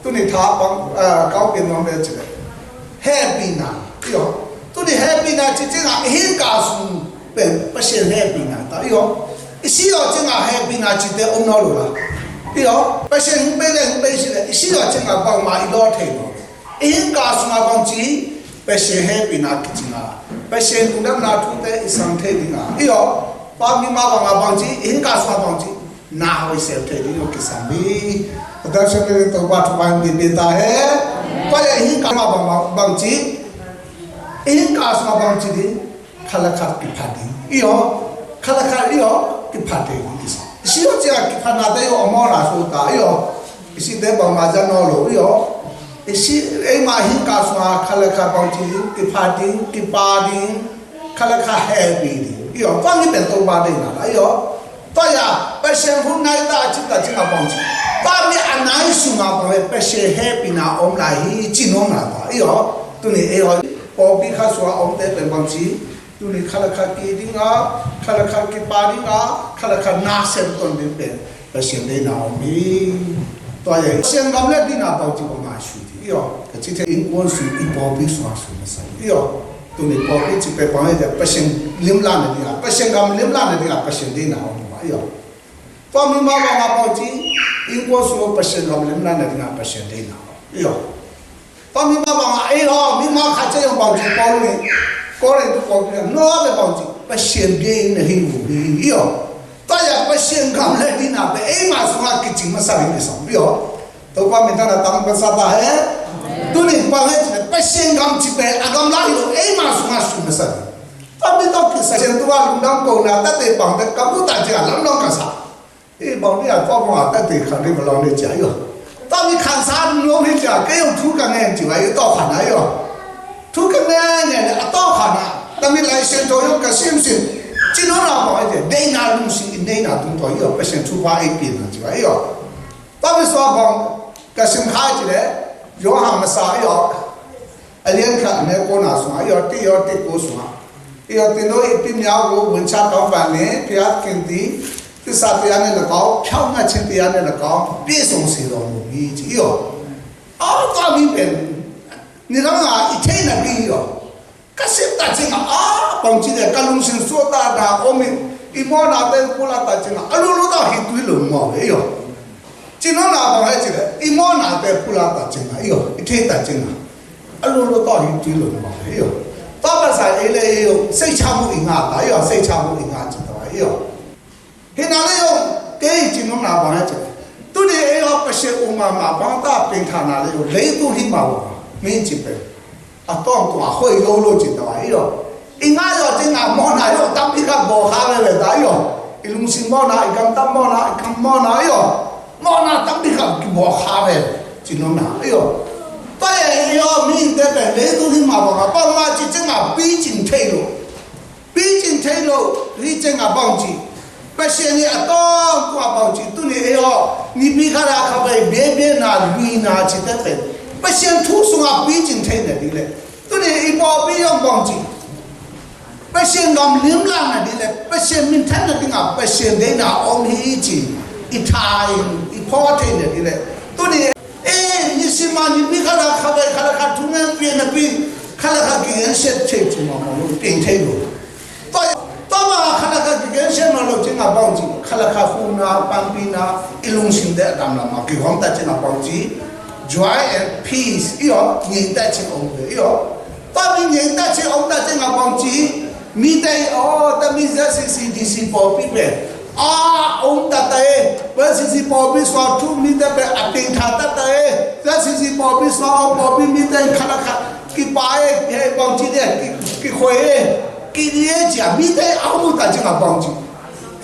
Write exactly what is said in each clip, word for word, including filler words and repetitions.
Tuni tha pang, ah, kau pin nuam le ci le. Hehpihna, i aw. Tuni hehpihna ci ciangah i hingka sung pen Pasian hehpihna ta, i aw. I si aw ciangah hehpihna cite om nawn lo la. I aw. Pasian hing bei le hing bei ci le. I si aw ciangah bangmah i law thei nawn lo. I hingka sungah bangci Pasian hehpihna kicinga. Pasian lungdamna thute i sang thei dinga. I aw. Pa mimal bangah bangci, i hingka sungah bangci na hoih sem thei ding uh kisam hi. Tua ciang pen Topa thupha in pia ta hen. Tua i hingka sungah bang, bang, bangci, i hingka sungah bangci ding, khat le khat kiphat ding. I aw, khat le khat i aw, kiphat thei ding kisam. I si aw ciangah kiphatnate i aw, a mawhna suak ta i aw. I site bangmah za nawn lo i aw. I si, eima hingka sungah khat le khat bangci ding, kiphat ding, kipa ding, khat le khat hehpih ding. I aw, tua mi pen Topa deihna la i aw. Tua a, Pasian hun nai ta cih ta cih a bangci. Tua mi a nai sungah bang le Pasian hehpihna om lai hi ci nuam na ta i aw. Tuni ei aw, pawlpi khat sungah omte pen bangci. Tuni khat le khat ki dinga, khat le khat kipa dinga, khat le khat na sem ton ding pen Pasian deihna om hi. Tua hi a, Pasian gam le dihna bangci bang ngaihsun ding i aw. Ka cih thei, innkuan sung, i pawlpi sungah sung masa ding i aw. Tuni pawlpi cih pen bang hi a, Pasian limlahna dingah, Pasian gam limlahna dingah Pasian deihna om hi a i aw. Tua mimal bangah bangci, innkuan sung Pasian gam limlahna dingah Pasian deihna om hi a i aw. Tua mimal bangah ei aw, mimal khat ciang bangci Paul in, Korin tu Paul in, no le bangci Pasian deihna hi uh hi i aw. Tua a Pasian gam le dihna pen eima sungah kicing masa ding kisam i aw. Topa minthanna tang masa ta hen. Tuni bang hen cih leh Pasian gam cih pen a gamla hi lo, eima sungah sung masa ding. Tua mi tawh kisai Pasian tungah lungdam kohna tate bang pen ka mu ta ciang lamdang ka sa. Ei bang ni a tua bang a tate khan ni ka lau ni cia i aw. Tua mi khan sa lo ni cia, kei zong thu ka ngen ci vai i aw, tawh khan a i aw. Thu ka ngen ngen a tawh khan a. Tua mi Lai Siangtho zong ka simsim. Ci nawn a bang a i ci, deihna lungsim i neihna tungtawn i aw, Pasian thupha ei piakna ci vai i aw. Tua mi sua bang ka sim kha i ci leh, Johan masa i aw. A lian khat a neu kona sungah i aw, ti i aw, ti ko sungah. I aw, ti no i pi miau ro, wun cha kau ban ne, pi at kin ti, ti sa ti an ne la kau, piau nga chin ti an ne la kau, pi song si lo mu hi ci i aw. Aw, tua mi pen, ni lam nga i thei na pi i aw. Ka sim ta cing a, a, bang ci le, ka lungsim suak ta na, om i, i mawhna te pula ta cing a, a lu lu ta hi tui lo mu i aw. Ci nawn a bang hei ci le, i mawhna te pula ta cing a, i aw, i thei ta cing a. A lu lu tawh hi tui lo mah hi aw. Tua masa ei le ei aw, sei cha mu i nga ta i aw, sei cha mu i nga ci ta i aw. Hi na le aw, kei ci nong na bang hei ci. Tuni ei aw Pasian um mahmah bang ta peng tha na le aw, leitung hi mah aw, mi ci pen. A tawng tua hoih lo lo ci ta i aw. I nga aw ci nga mawhna aw, tampi khat bawl kha veve ta i aw. I lungsim mawhna, i gamtat mawhna, i kam mawhna i aw. Mawhna tampi khat kibawl kha ve, ci nong na i aw. Tua i aw, mihingte pen leitung hi mah bang a, bang mah ci ciang a picing thei lo. Picing thei lo, hi ciang a bang ci. Pasian i a tawng tua bang ci, tuni ei aw, nipi khat a kha bai biabiana, luina ci te pen. Pasian thu sungah picing thei na ding le. Tuni i pawlpi zong bang ci. Pasian gam limlahna ding le, Pasian minthanna dingah, Pasian deihna om hi ci, i tha in, i phaw theihna ding le. Tuni, eh, nisim a nipi khat a khat bai khat a khat thungen pian napi, khat a khat kigensiat thei ci mawkmawk lo, piang thei lo. Tua, tua bang a khat a khat kigensiat mawk lo ci ngah bang ci, khat a khat khuna, panpihna, i lungsim te a damlam a kihong ta ci ngah bang ci, joy and peace, i aw, ngeina ci om ve, i aw. Tua mi ngeina ci om ta ci ngah bang ci, mite i aw, tua mi Z C C D C pawlpi pen. A om ta ta e, Z C C pawlpi sua thu mite pen a ping tha ta ta e, Z C C pawlpi sua om pawlpi mite khat a khat kipa e, he bang ci de, ki, kikhoi e, ki di e ci a mite a om ta ci ngah bang ci.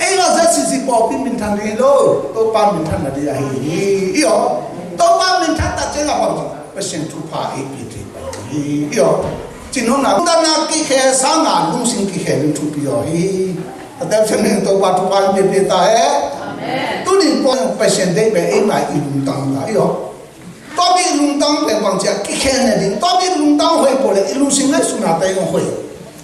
Ei aw Z C C pawlpi minthan ding lo, Topa minthan na ding ahi hi, i aw. Topa minthan ta ci ngah bang ci. Pasian thupha ei pia thei pai hi, i aw. Ci nong na, lungdamna kikhel sangin lungsim kikhel in thupi aw hi. A tel chen ning Topa thupha in pia pia ta he. Amen. Tuni pawng Pasian deih pen eima i lungtang ta, i aw. Tua mi lungtang pen bang ci a kikhel na ding. Tua mi lungtang hoih pawh le i lungsim ngaihsutna te i hoih.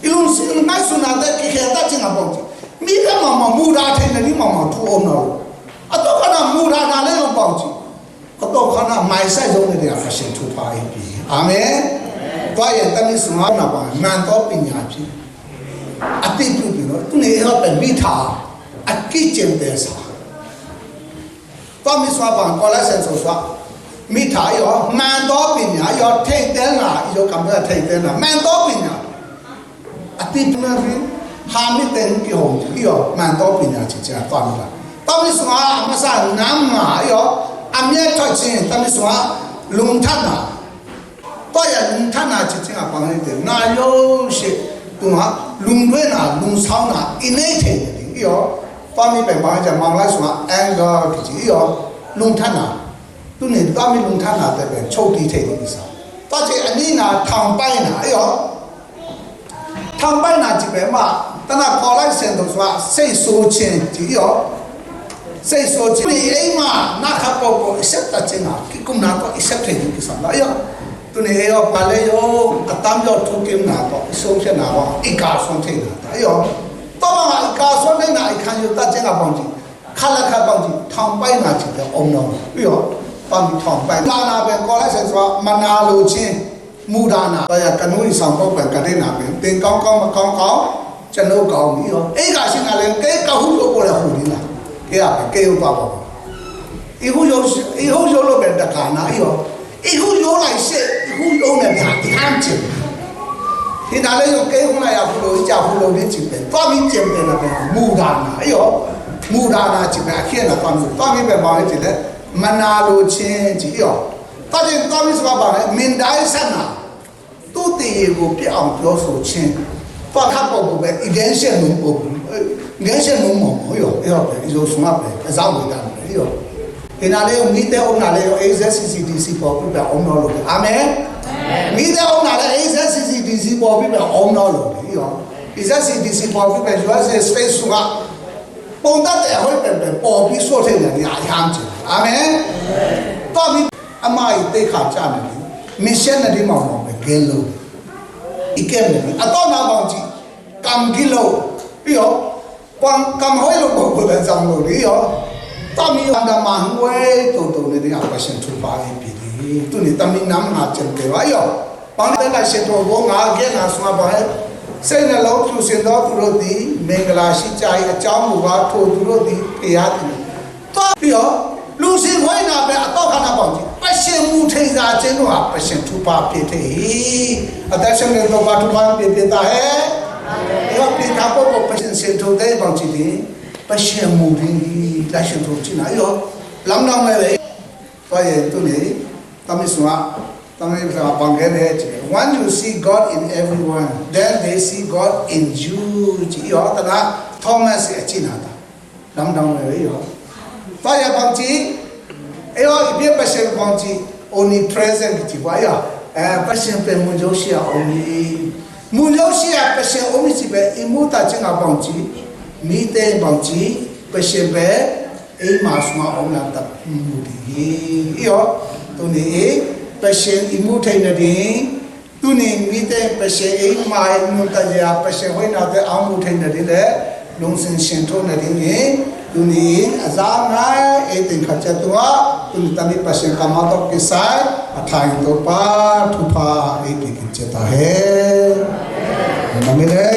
I lungsim ngaihsutna te kikhel ta ci ngah bang ci. Mi te mahmah mudah thei na ding mahmah thu om na lo. A tawh khat na mudah na le lo bang ci. A tawh khat na maisai zong le Pasian thupha ei pi hi. Amen. Tua hi a, tami sungah na bang man tawh pinya ci a ti pi pi no. Tuni ei hawh pen mi tha a kicin te sa. Tami sungah bang Galatian sungah mi tha i aw man tawh pinya i aw theitelna i aw kam theitelna man tawh pinya. A ti puna ri ha mi teng ki hong i aw man tawh pinya ci ci a tawh mi la. Tami sungah a masa nam nga i aw a mi a thoi ci tami sungah lungthatna. Tua ya lungthatna ci ci a pang ni te na yo shi tunga lungduaina lungsauna i nei thei ni i aw. Tami pen bang ja mang lai sungah anger ki ci i aw lungthatna. Tuni tami lungthatna te pen choti thei ni sa. Tua ci a ni na thangpaina i aw. Thangpaina ci pen ma tana Galatian sungah sei so cin ci i aw. Sei so cin ni ei ma na kha ko ko i sep ta cin a ki kum na ko i sep thei ni ki sam la i aw. Tuni ei aw pa le yo a tam yo thu kim na ko i so cin na ko i ka so thei na ta i aw. Tua ma i ka so thei na i khan yo ta cin a bang ci. Khat le khat bang ci thangpaina ci te om no i aw. Bang ci thangpaina na pen Galatian sungah mana lo cin. Mudana, tua ya ka nu i sang pau pen ka deina pen teng kaung kaung ma kaung kaung. Ca no kaung i aw ei ka sin a leng kei ka hu yo ko le hu ni la. Kei a pen kei yo pa pa. I hu yo i hu yo lo pen da ka na i aw. I hu yo lai se i hu yo ne na i ham cin. Hi na le yo kei hu na ya hu lo i ca hu lo ni cin pen tua mi cin pen na pen mudana i aw. Mudana cin pen a khia na tua mi tua mi pen bang cin le mana lo cin ci i aw. Tua cin tua mi sungah bang le mindai sana. သူ့သေရည်ကို ပျက်အောင် ပြောဆိုခြင်း။ သွားခပ်ပုံပုံပဲ intention လုံးပုံပုံ။ အဲ intention လုံးပုံပုံရော။ အဲတော့ပဲ ဒီလိုဆိုမှပဲ ကစားဝေးတာပဲရော။ ဒီနားလေးကို မီးတဲအုံးနားလေးကို A Z C C D C ပေါ်ပြီးပဲ အုံးတော့လို့ပဲ။ အာမင်။ မီးတဲအုံးနားလေး A Z C C D C ပေါ်ပြီးပဲ အုံးတော့လို့ပဲရော။ A Z C C D C ပေါ်ပြီးပဲ U S A States က ပုံသက်တဲ့အဟိုးပဲပဲ ပေါ်ပြီးဆိုတဲ့နေရာ အဟမ်းချင်။ အာမင်။ သွားပြီး အမအီတဲခါချားနေတယ်။ မီးရှဲနေဒီး မောင်မောင်ပဲ ကဲလို့။ အီကဲနေတယ်။ အတော့နားမောင်ကြီး ကမ်ကီလို့။ ပြီးတော့ ပန်ကမ်ဟိုးလို့ ပုံပုံပဲ ဆောင်လို့။ ပြီးတော့ သွားပြီး အန္တမန်ဝဲ တူတူနေတယ်။ အပရှင် ထူပါ အီပီဒီ။ သူနေ တမင်နမ်ငါ ချင်တယ်။ ပြီးတော့ ပေါင်းတဲ့ လိုက်ရှင်တော်ကို ငါအကဲနာစွာပါ။ စိတ်နှလုံးဖြူစင်သောသူတို့သည် မင်္ဂလာရှိကြ၏။ အကြောင်းမူကား ထိုသူတို့သည် ဘုရားသည် သွားပြီးတော့ လူစင်ဝိုင်းနာပဲ အတော့ခါနာပေါင်ကြီး ပရှင်မူထိန်စာအချင်းတို့ဟာ ပရှင်ထူပါဖြစ်တယ်။ အသက်ရှင်နေတော့ ဘာထူပါဖြစ်ဖြစ်တာဟဲ့။ ဒီတော့ ပေတံခါပုဂ္ဂိုလ် ပရှင်စင်ထိုတဲ့ပေါင်ကြီးသည် ပရှင်မူထိန်သည် လက်ရှင်ထိုခြင်းနာရော လမ်းနောက်မဲ့လေ။ သွားရင်သူနေ တမင်စွာ တမင်စွာ ပန်ခဲ့တဲ့ When you see God in everyone, then they see God in you ကြည့်ရော တနာ Thomas ရဲ့ အကြည့်နာတာ လမ်းတောင်းမယ်ရော သွားရပေါင်ကြည့် အဲ့တော့ အပြစ်ပရှင်ပေါင်ကြည့် omnipresent ကြည့်ပါရ အဲ ပရှင်ပင်မူရုပ်ရှိရာ omni မူရုပ်ရှိရာ ပရှင် omni ကြည့်ပဲ အမှုတာချင်းကပေါင်ကြည့် မိတဲ့ပေါင်ကြည့် ပရှင်ပဲ အိမ်မှာ စွမ်းအောင်လာတတ်မှုတည်း။ ရော သူနေ ပရှင် အမှုထိုင်နေတယ်။ သူနေ မိတဲ့ ပရှင် အိမ်မှာ အမှုတရား ပရှင် ဝိညာဉ်တဲ့ အောင်မှုထိုင်နေတယ်လေ။ လုံးစင်ရှင်ထိုင်နေတယ်။ သူနေ အစားငါ အိမ်သင်္ခါကျသူဟာ သူနေ တမင် ပရှင် ကမ္မတော့ ကိစ္စ အထိုင်တော့ပါ ထူပါ အိမ်သင်္ခါကျတာဟဲ့။ မမီးလေ